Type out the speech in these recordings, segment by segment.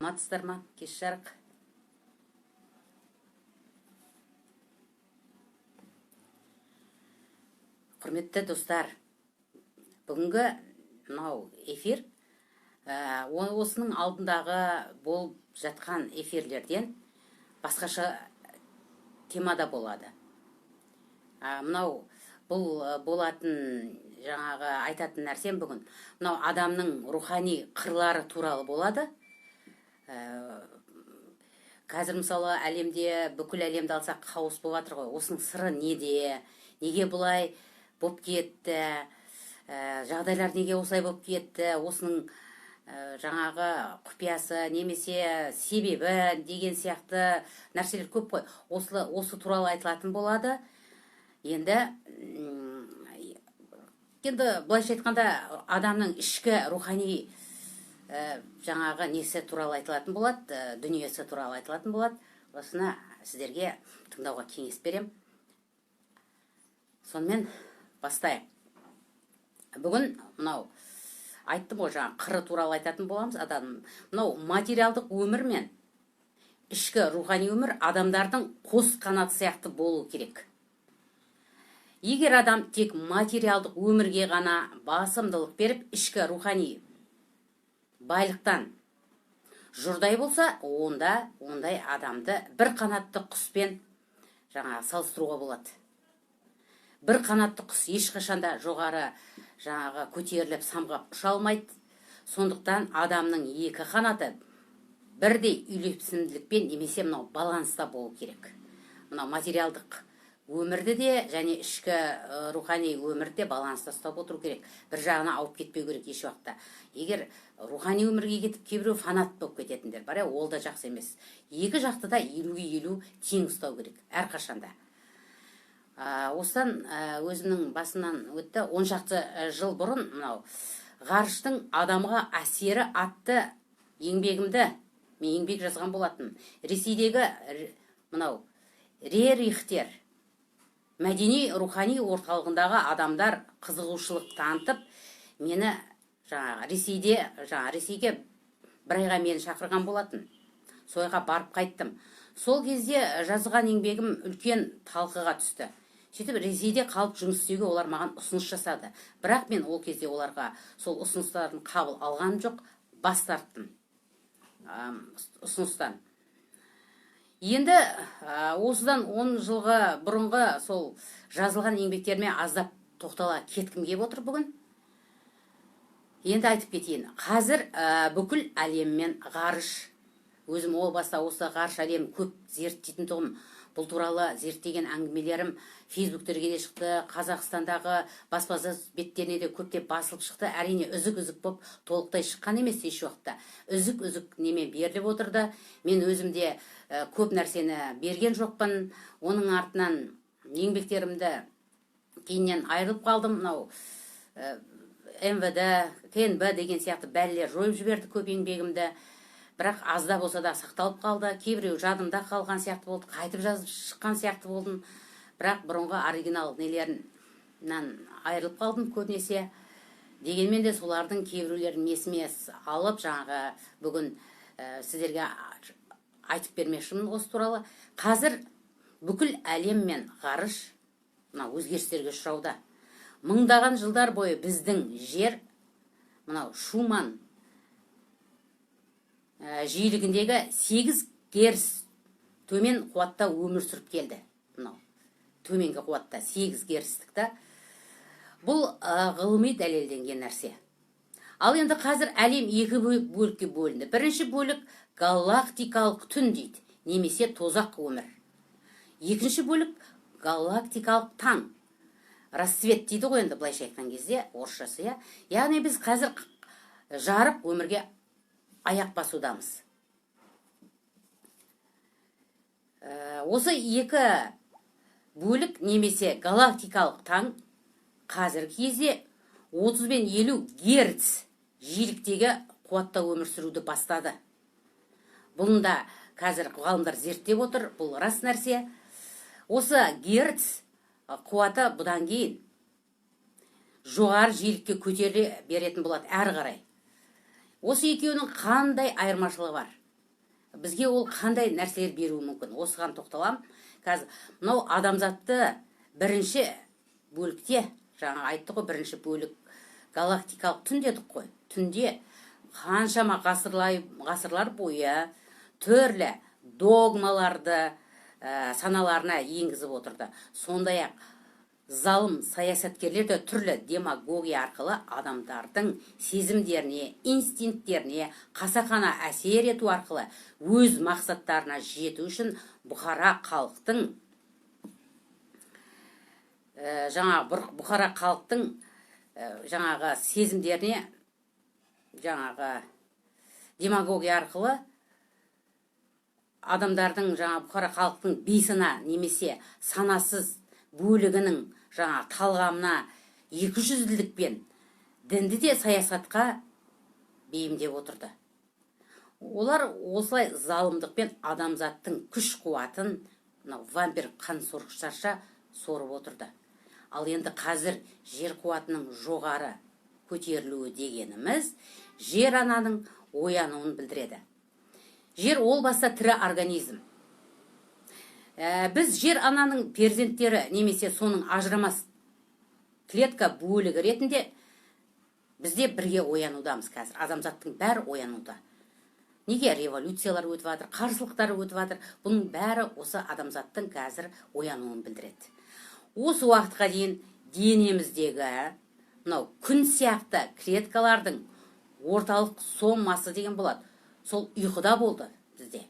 Саламатсыздар ма? Кеш жарық. Құрметті достар, бүгінгі мынау эфир осының алдындағы болып жатқан эфирлерден басқаша темада болады. Мынау бұл болатын жаңағы айтатын нәрсем бүгін мынау адамның рухани қырлары туралы болады. Қазір мысалы әлемде, бүкіл әлемді алсақ, хаос болып жатыр ғой. Осының сыры неде? Неге бұлай болып кетті? Жағдайлар неге осылай болып кетті? Осының жаңағы құпиясы немесе себебі деген сияқты нәрселер көп қой. Осы туралы айтылатын болады. Енді былайша айтқанда, адамның ішкі рухани жаңағы несі туралы айтылатын болады, дүниесі туралы айтылатын болады. Осыны сіздерге тыңдауға кеңес берем. Сонымен бастайық. Бүгін мынау айттым ғой, жаңа қыры туралы айтатын боламыз. Адам мынау материалдық өмір мен ішкі рухани өмір адамдардың қос қанаты сияқты болу керек. Егер адам тек материалдық өмірге ғана басымдылық беріп, ішкі рухани байлықтан жұрдай болса, онда ондай адамды бір қанатты құспен жаңағы салыстыруға болады. Бір қанатты құс ешқашанда жоғары жаңағы көтеріліп, самғап ұша алмайды. Сондықтан адамның екі қанаты бірдей үйлесімділікпен немесе мынау баланста болу керек. Мынау материалдық өмірді де және ішкі рухани өмірді де баланста ұстап отыру керек. Бір жағына ауып кетпеу керек еш уақытта. Егер рухани өмірге кетіп, кейбіреу фанат болып кететіндер бар, ол да жақсы емес. Екі жақты да елуге елу тең ұстау керек әрқашанда. Осыдан өзімнің басымнан өтті. 10 шақты жыл бұрын мынау ғарыштың адамға әсері атты еңбегімді мен еңбек жазған болатын. Ресейдегі мынау Рерихтер мәдени рухани орталығындағы адамдар қызығушылық танытып, мені жаңағы Ресейде, жаңа Ресейге бір айға мені шақырған болатын. Сол жаққа барып қайттым. Сол кезде жазған еңбегім үлкен талқыға түсті. Сөйтіп Ресейде қалып жұмыс істеуге олар маған ұсыныс жасады. Бірақ мен ол кезде оларға сол ұсыныстарын қабыл алған жоқ, бас тарттым ұсыныстан. Енді осыдан 10 жылғы бұрынғы сол жазылған еңбектеріме аздап тоқтала кеткім келіп отыр бүгін. Енді айтып кетейін. Қазір бүкіл әлеммен ғарыш. Өзім ол баста осы ғарыш әлемін көп зерттейтін тұғым. Бұл туралы зерттеген әңгімелерім фейсбуктерге де шықты, Қазақстандағы баспасөз беттеріне де көптеп басылып шықты. Әрине, үзік-үзік болып толықтай шыққан емес еш уақытта. Үзік-үзік немен беріліп отырды. Мен өзім де көп нәрсені берген жоқпын. Оның артынан еңбектерімді кейіннен айырылып қалдым. Мынау МВД, КНБ деген сияқты бәлелер жойып жіберді көп еңбегімді. Бірақ азда болса да сақталып қалды. Кейбіреу жадымда қалған сияқты болды, қайтып жазып шыққан сияқты болдым. Бірақ бұрынғы оригинал нелерінен айырылып қалдым көбінесе. Дегенмен де солардың кейбіреулерін есіме алып, жаңағы бүгін сіздерге айтып бермекшімін осы туралы. Қазір бүкіл әлем мен ғарыш мынау өзгерістерге ұшырауда. Мыңдаған жылдар бойы біздің жер мынау Шуман жиілігіндегі 8 герц төмен қуатта өмір сүріп келді. Мынау төменгі қуатта 8 герцтік та. Бұл ғылыми дәлелденген нәрсе. Ал енді қазір әлем екі бөлікке бөлінді. Бірінші бөлік галактикалық түн дейді, немесе тозақ өмір. Екінші бөлік галактикалық таң. Рассвет дейді ғой енді былайша айтқан кезде, орысшасы, иә. Яғни біз қазір жарық өмірге аяқ басудамыз. Осы екі бөлік немесе галактикалық таң қазіргі кезде 30 бен 50 герц жиіліктегі қуатта өмір сүруді бастады. Бұны да қазір ғалымдар зерттеп отыр, бұл рас нәрсе. Осы герц қуаты бұдан кейін жоғары жиілікке көтеріле беретін болады әрі қарай. Осы екеуінің қандай айырмашылығы бар? Бізге ол қандай нәрселер беруі мүмкін, осыған тоқталамын қазір. Мынау адамзатты бірінші бөлікте, жаңа айттық қой, бірінші бөлік галактикалық түн дедік қой. Түнде қаншама ғасырлар бойы түрлі догмаларды саналарына енгізіп отырды. Сондай-ақ залым саясаткерлер де түрлі демагогия арқылы адамдардың сезімдеріне, инстинкттеріне қасақана әсер ету арқылы өз мақсаттарына жету үшін бұқара халықтың жаңағы бұқара халықтың жаңағы сезімдеріне жаңағы демагогия арқылы адамдардың, жаңа бұқара халықтың бейсана немесе санасыз бөлігінің жаңа талғамына екіжүзділікпен дінді де саясатқа бейімдеп отырды. Олар осылай залымдықпен адамзаттың күш қуатын мынау вампир қансорғыштарша сорып отырды. Ал енді қазір жер қуатының жоғары көтерілуі дегеніміз жер ананың оянуын білдіреді. Жер ол баста тірі организм. Біз жер ананың перзенттері немесе соның ажырамас клетка бөлігі ретінде бізде бірге оянудамыз. Қазір адамзаттың бәрі оянуда. Неге революциялар өтіп жатыр, қарсылықтар өтіп жатыр? Бұның бәрі осы адамзаттың қазір оянуын білдіреді. Осы уақытқа дейін денеміздегі мынау күн сияқты клеткалардың орталық сомасы деген болады, сол ұйқыда болды бізде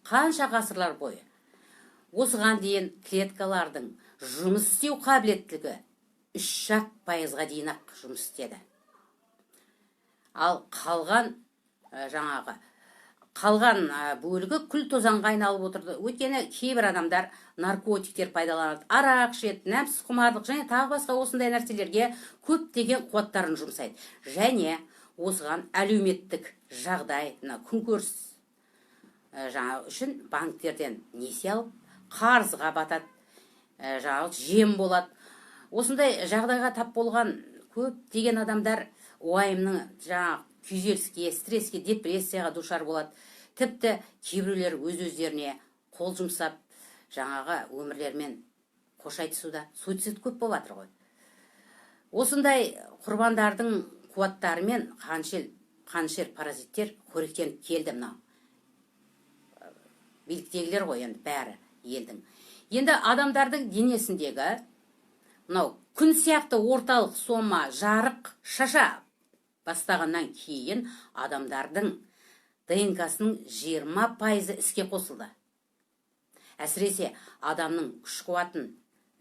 қанша ғасырлар бойы. Осыған дейін клеткалардың жұмыс істеу қабілеттілігі 3-ақ пайызға дейін ақ жұмыс істеді. Ал қалған жаңағы қалған бөлігі күл тозаңға айналып отырды. Өйткені кейбір адамдар наркотиктер пайдаланады, арақ ішеді, нәпсі құмарлық және тағы басқа осындай нәрселерге көптеген қуаттарын жұмсайды. Және осыған әлеуметтік жағдай, мына күнкөріс жаңағы үшін банктерден несие алып, қарызға батады, жаңағы жем болады. Осындай жағдайға тап болған көптеген адамдар уайымның, жаңағы күйзеліске, стресске, депрессияға душар болады. Тіпті кейбіреулер өз өздеріне қол жұмсап, жаңағы өмірлерімен қош айтысуда. Суицид көп болып жатыр ғой. Осындай құрбандардың қуаттарымен қаншер паразиттер қоректеніп келді. Мынау биліктегілер ғой енді бәрі елдің. Енді адамдардың денесіндегі мынау күн сияқты орталық сома жарық шаша бастағаннан кейін адамдардың ДНКсының 20 пайызы іске қосылды. Әсіресе адамның күш қуатын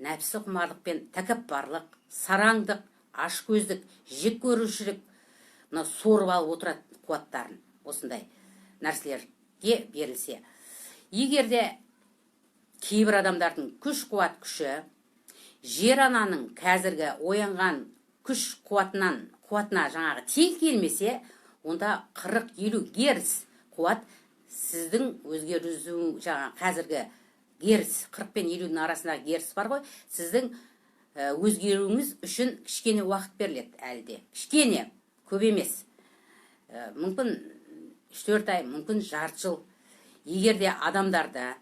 нәпсі құмарлық пен тәкаппарлық, сараңдық, ашкөздік, жек көрушілік мына сорып алып отырады қуаттарын. Осындай нәрселерге берілсе, егер де кейбір адамдардың күш қуат күші жер ананың қазіргі оянған күш қуатына жаңағы тең келмесе, онда 40-50 герц қуат сіздің өзгеру, жаңа қазіргі герц, 40 пен 50-дің арасындағы герц бар ғой, сіздің өзгеруіңіз үшін кішкене уақыт беріледі әлі де, кішкене, көп емес. Мүмкін 3-4 ай, мүмкін жарты жыл. Егер де адамдарда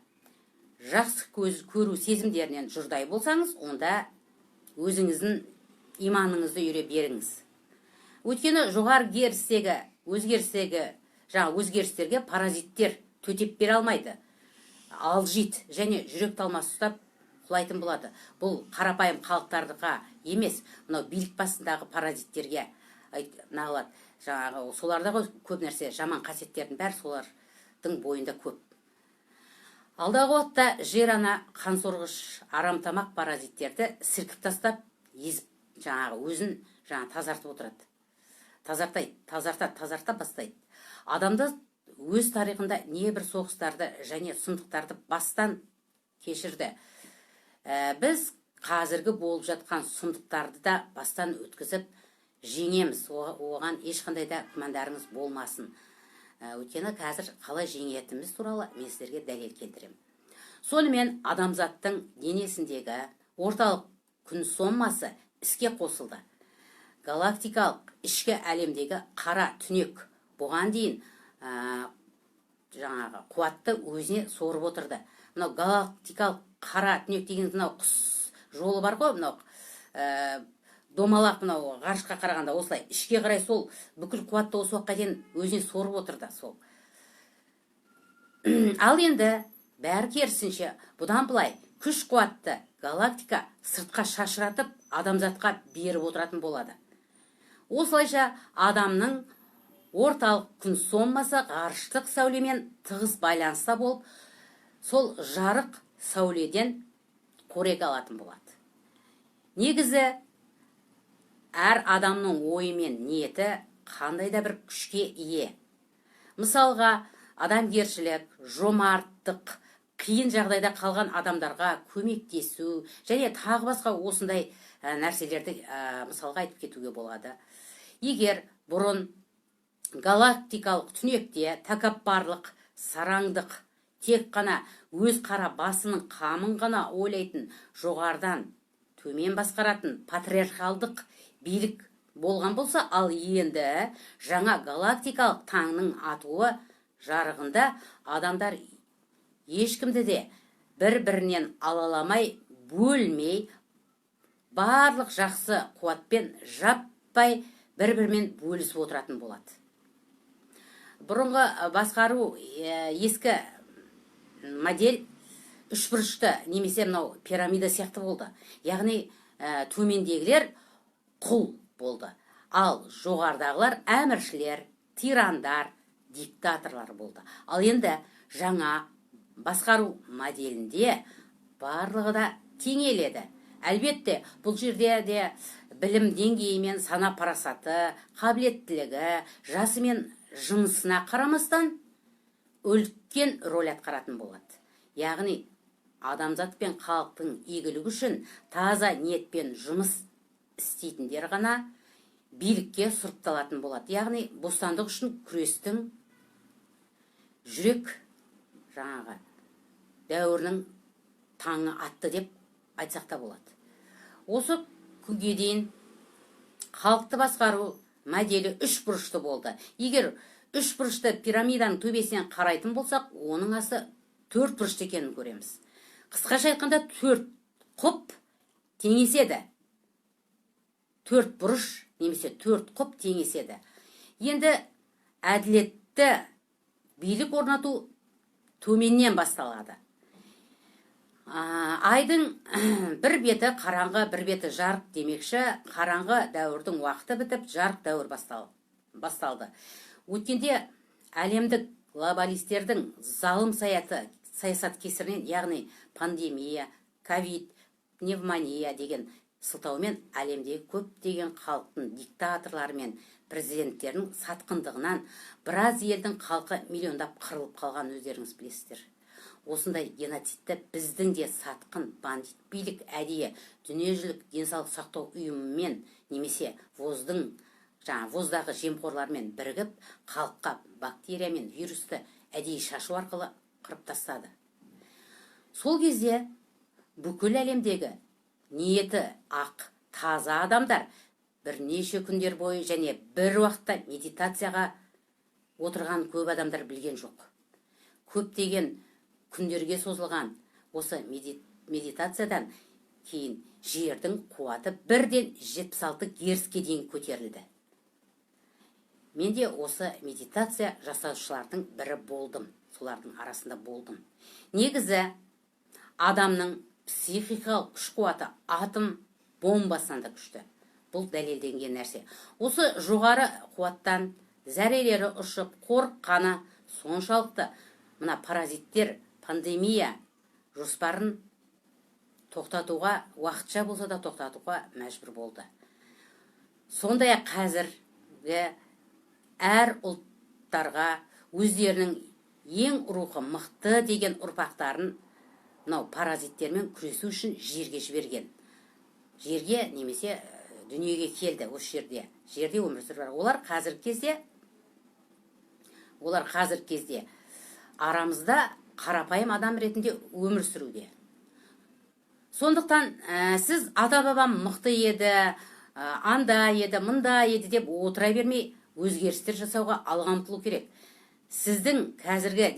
жақсы көз көру сезімдерінен жұрдай болсаңыз, онда өзіңіздің иманыңызды үйре беріңіз. Өйткені жоғары герцтегі өзгерістегі, жаңа өзгерістерге паразиттер төтеп бере алмайды, алжиды және жүрек талмасы ұстап құлайтын болады. Бұл қарапайым халықтардықа емес, мынау билік басындағы паразиттерге нағылады. Жаңағы соларда ғой көп нәрсе, жаман қасиеттердің бәрі солардың бойында көп. Алдағы уақытта жер ана қансорғыш арамтамақ паразиттерді сілкіп тастап, езіп, жаңағы өзін жаңа тазартып отырады, тазартайды, тазартады, тазарта бастайды. Адамды өз тарихында небір соғыстарды және сұмдықтарды бастан кешірді. Біз қазіргі болып жатқан сұмдықтарды да бастан өткізіп жеңеміз. Оған ешқандай да күмәндарыңыз болмасын. Өйткені қазір қалай жеңетініміз туралы мен сіздерге дәлел келтіремін. Сонымен, адамзаттың денесіндегі орталық күн сомасы іске қосылды. Галактикалық ішкі әлемдегі қара түнек бұған дейін Жаңағы қуатты өзіне сорып отырды. Мынау галактикалық қара түнек деген мынау құс жолы бар ғой, мынау домалақ, мынау ғарышқа қарағанда осылай ішке қарай, сол бүкіл қуатты осы уақытқа дейін өзіне сорып отырды сол. Ал енді бәрі керісінше, бұдан былай күш қуатты галактика сыртқа шашыратып, адамзатқа беріп отыратын болады. Осылайша адамның орталық күн сомасы ғарыштық сәулемен тығыз байланыста болып, сол жарық сәуледен қорек алатын болады. Негізі, әр адамның ойы мен ниеті қандай да бір күшке ие. Мысалға, адамгершілік, жомарттық, қиын жағдайда қалған адамдарға көмектесу және тағы басқа осындай нәрселерді мысалға айтып кетуге болады. Егер бұрын галактикалық түнекте тәкаппарлық, сараңдық, тек қана өз қара басының қамын ғана ойлайтын, жоғарыдан төмен басқаратын патриархалдық билік болған болса, ал енді жаңа галактикалық таңның атуы жарығында адамдар ешкімді де бір бірінен алаламай, бөлмей, барлық жақсы қуатпен жаппай бір бірімен бөлісіп отыратын болады. Бұрынғы басқару ескі модель үшбұрышты немесе мынау пирамида сияқты болды. Яғни төмендегілер құл болды, ал жоғарыдағылар әміршілер, тирандар, диктаторлар болды. Ал енді жаңа басқару моделінде барлығы да теңеледі. Әлбетте, бұл жерде де білім деңгейі мен сана парасаты, қабілеттілігі, жасы мен жынысына қарамастан үлкен роль атқаратын болады. Яғни адамзат пен халықтың игілігі үшін таза ниетпен жұмыс істейтіндер ғана билікке сұрыпталатын болады. Яғни бостандық үшін күрестің жүрек жаңағы дәуірінің таңы атты деп айтсақ та болады. Осы күнге дейін халықты басқару моделі үш бұрышты болды. Егер үш бұрышты пирамиданың төбесінен қарайтын болсақ, оның асты төрт бұрышты екенін көреміз. Қысқаша айтқанда, төрт құп теңеседі, төрт бұрыш немесе төрт құп теңеседі. Енді әділетті билік орнату төменнен басталады. Айдың бір беті қараңғы, бір беті жарық демекші, қараңғы дәуірдің уақыты бітіп, жарық дәуір басталды. Өткенде әлемдік глобалистердің залым саясат кесірінен, яғни пандемия, ковид, пневмония деген сылтаумен әлемдегі көптеген халықтың диктаторлары мен президенттерінің сатқындығынан біраз елдің халқы миллиондап қырылып қалған, өздеріңіз білесіздер. Осындай геноцидті біздің де сатқын бандит билік әдейі Дүниежүзілік денсаулық сақтау ұйымымен немесе ВОЗдың, жаңа ВОЗдағы жемқорлармен бірігіп, халыққа бактерия мен вирусты әдейі шашу арқылы қырып тастады. Сол кезде бүкіл әлемдегі ниеті ақ, таза адамдар бірнеше күндер бойы және бір уақытта медитацияға отырған көп адамдар білген жоқ. Көптеген күндерге созылған осы медитациядан кейін жердің қуаты бірден 76 герцке дейін көтерілді. Мен де осы медитация жасаушылардың бірі болдым, солардың арасында болдым. Негізі, адамның психикалық күш қуаты атом бомбасынан да күшті, бұл дәлелденген нәрсе. Осы жоғары қуаттан зәрелері ұшып, қорыққаны соншалықты, мына паразиттер пандемия жоспарын тоқтатуға, уақытша болса да тоқтатуға мәжбүр болды. Сондай ақ қазіргі әр ұлттарға өздерінің ең рухы мықты деген ұрпақтарын мынау паразиттермен күресу үшін жерге жіберген. Жерге немесе дүниеге келді, осы жерде өмір сүріп. Олар қазіргі кезде арамызда қарапайым адам ретінде өмір сүруде. Сондықтан сіз ата бабам мықты еді, анда еді, мында еді деп отыра бермей, өзгерістер жасауға алға ұмтылу керек. Сіздің қазіргі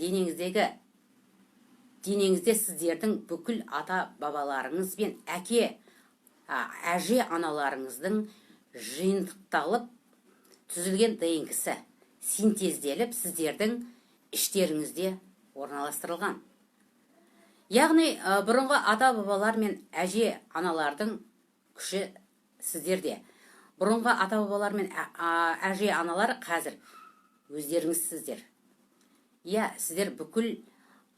денеңізде сіздердің бүкіл ата бабаларыңыз бен әке, әже, аналарыңыздың жиынтықталып түзілген ДНК-сі синтезделіп, сіздердің іштеріңізде орналастырылған. Яғни бұрынғы ата бабалар мен әже аналардың күші сіздерде. Бұрынғы ата бабалар мен әже аналар қазір өздеріңізсіздер. Иә, сіздер бүкіл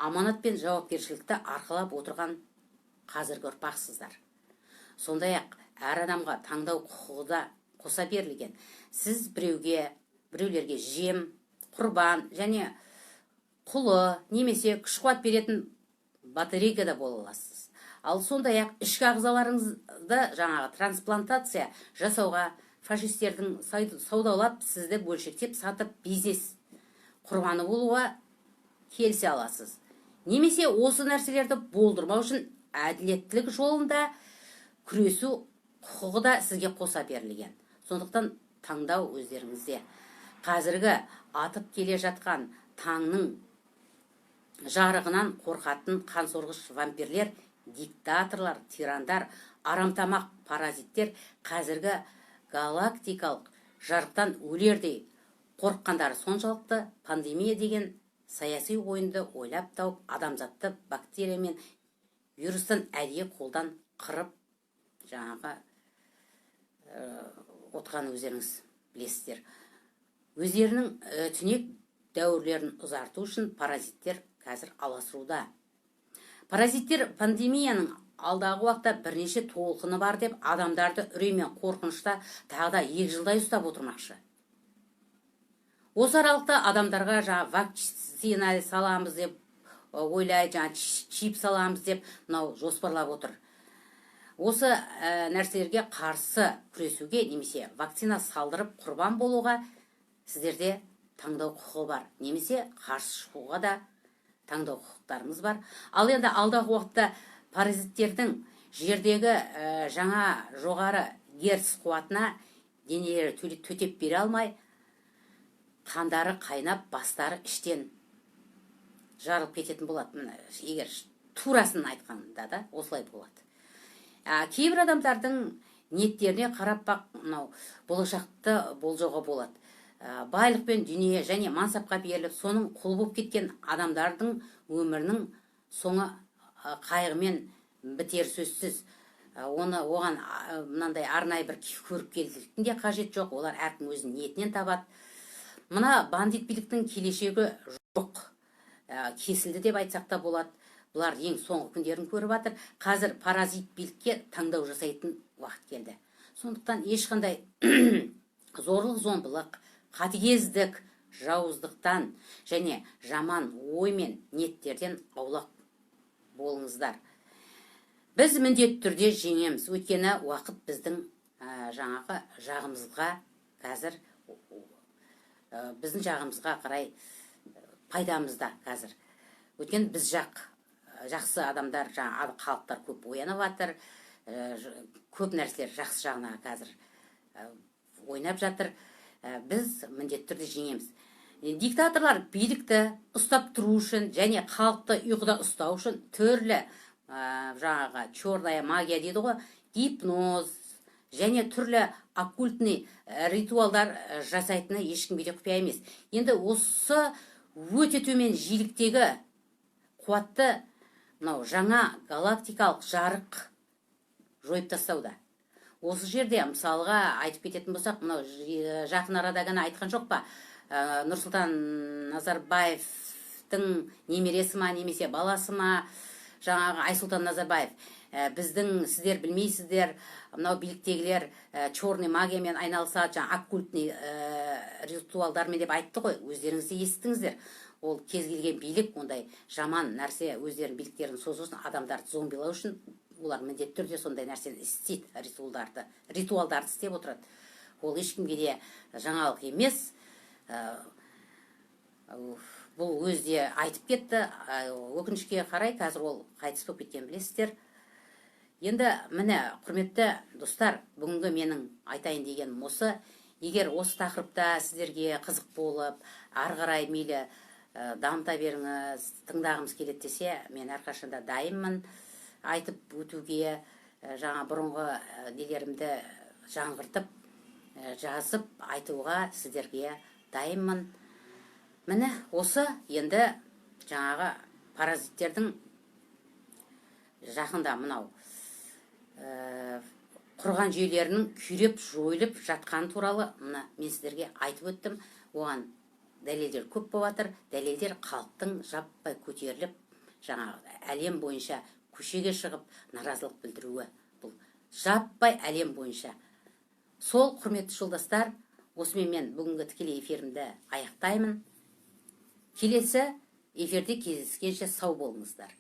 аманат пен жауапкершілікті арқалап отырған қазіргі ұрпақсыздар. Сондай ақ әр адамға таңдау құқығы да қоса берілген. Сіз біреулерге жем, құрбан және құлы немесе күш қуат беретін батарейка да бола аласыз. Ал сондай ақ ішкі ағзаларыңызды жаңағы трансплантация жасауға, фашистердің саудалап, сізді бөлшектеп сатып, бизнес құрбаны болуға келісе аласыз. Немесе осы нәрселерді болдырмау үшін әділеттілік жолында күресу құқығы да сізге қоса берілген. Сондықтан таңдау өздеріңізде. Қазіргі атып келе жатқан таңның жарығынан қорқатын қансорғыш вампирлер, диктаторлар, тирандар, арамтамақ паразиттер қазіргі галактикалық жарықтан өлердей қорыққандары соншалықты, пандемия деген саяси ойынды ойлап тауып, адамзатты бактерия мен вирустан әдейі қолдан қырып, жаңағы отырғанын өздеріңіз білесіздер. Өздерінің түнек дәуірлерін ұзарту үшін паразиттер қазір аласыруда. Паразиттер пандемияның алдағы уақытта бірнеше толқыны бар деп, адамдарды үрей мен қорқынышта тағы да 2 жылдай ұстап отырмақшы. Осы аралықта адамдарға жаңа вакцина саламыз деп ойлайды, жаңа чип саламыз деп мынау жоспарлап отыр. Осы нәрселерге қарсы күресуге немесе вакцина салдырып, құрбан болуға сіздерде таңдау құқығы бар немесе қарсы шығуға да таңдау құқықтарыңыз бар. Ал енді алдағы уақытта паразиттердің жердегі жаңа жоғары герц қуатына денелері төтеп бере алмай, қандары қайнап, бастары іштен жарылып кететін болады. Міне, егер турасын айтқанда да, осылай болады. Кейбір адамдардың ниеттеріне қарап бақ мынау болашақты болжауға болады. Байлық пен дүние және мансапқа беріліп, соның құлы болып кеткен адамдардың өмірінің соңы қайғымен бітері сөзсіз. Оны оған мынандай арнайы бір көріпкелдіктің де қажет жоқ, олар әркім өзінің ниетінен табады. Мына бандит биліктің келешегі жоқ, кесілді деп айтсақ та болады. Бұлар ең соңғы күндерін көріп жатыр. Қазір паразит билікке таңдау жасайтын уақыт келді. Сондықтан ешқандай зорлық зомбылық, қатыгездік, жауыздықтан және жаман ой мен ниеттерден аулақ болыңыздар. Біз міндетті түрде жеңеміз, өйткені уақыт біздің жаңағы жағымызға қазір, біздің жағымызға қарай, пайдамызда қазір. Өйткені біз жақ, жақсы адамдар, жаңа халықтар көп оянып жатыр, көп нәрселер жақсы жағына қазір ойнап жатыр. Біз міндетті түрде жеңеміз. Диктаторлар билікті ұстап тұру үшін және халықты ұйқыда ұстау үшін түрлі жаңағы черная магия дейді ғой, гипноз және түрлі оккультный ритуалдар жасайтыны ешкімге де құпия емес. Енді осы өте төмен жиіліктегі қуатты мынау жаңа галактикалық жарық жойып тастауда. Осы жерде мысалға айтып кететін болсақ, мынау жақын арада ғана айтқан жоқ па, Нұрсұлтан Назарбаевтың немересі ма немесе баласы ма, жаңағы Айсұлтан Назарбаев, біздің, сіздер білмейсіздер, мынау биліктегілер черный магиямен айналысады, жаңа оккультный ритуалдармен деп айтты ғой, өздеріңіз де естіңіздер. Ол кез келген билік ондай жаман нәрсе, өздерінің биліктерін созу үшін, адамдарды зомбилау үшін олар міндетті түрде сондай нәрсені істейді, ритуалдарды істеп отырады. Ол ешкімге де жаңалық емес. Бұл өзі де айтып кетті. Өкінішке қарай, қазір ол қайтыс болып кеткенін білесіздер. Енді міне, құрметті достар, бүгінгі менің айтайын дегенім осы. Егер осы тақырыпта сіздерге қызық болып, ары қарай мейлі Дамыта беріңіз, тыңдағымыз келеді десе, мен әрқашанда дайынмын айтып өтуге, жаңа бұрынғы нелерімді жаңғыртып, жазып айтуға сіздерге дайынмын. Міне, осы енді жаңағы паразиттердің жақында мынау құрған жүйелерінің күйреп, жойылып жатқаны туралы мына мен сіздерге айтып өттім. Оған дәлелдер көп болып жатыр. Дәлелдер халықтың жаппай көтеріліп, жаңағы әлем бойынша көшеге шығып, наразылық білдіруі. Бұл жаппай әлем бойынша. Сол, құрметті жолдастар, осымен мен бүгінгі тікелей эфирімді аяқтаймын. Келесі эфирде кездескенше сау болыңыздар.